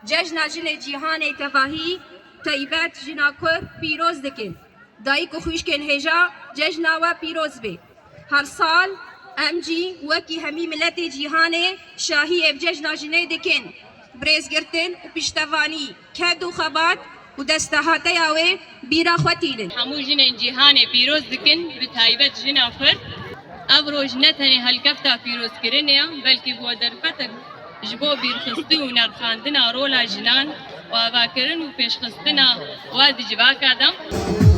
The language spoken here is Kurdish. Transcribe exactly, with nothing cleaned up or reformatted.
Cejna Jinê Cîhanê tevahî taybet jina Kurd pîroz dikin. Dayik û xwişkên hêja cejna we pîroz be. Her sal em jî wekî hemî miletê cîhanê şahiyê bi cejna jinê dikin. Bi rêzgirtin û piştevanî, ked û xebat û destehateya wê bîra xwe tînin. Hemû jinên cîhanê pîroz dikin, bi taybet jina Kurd. Ev roj ne tenê helkefta pîrozkirinê ye, belkî bû derfetek ji bo bîrxistî û nerxandina rola jinan û avakirin û pêşxistina wa di civaka de.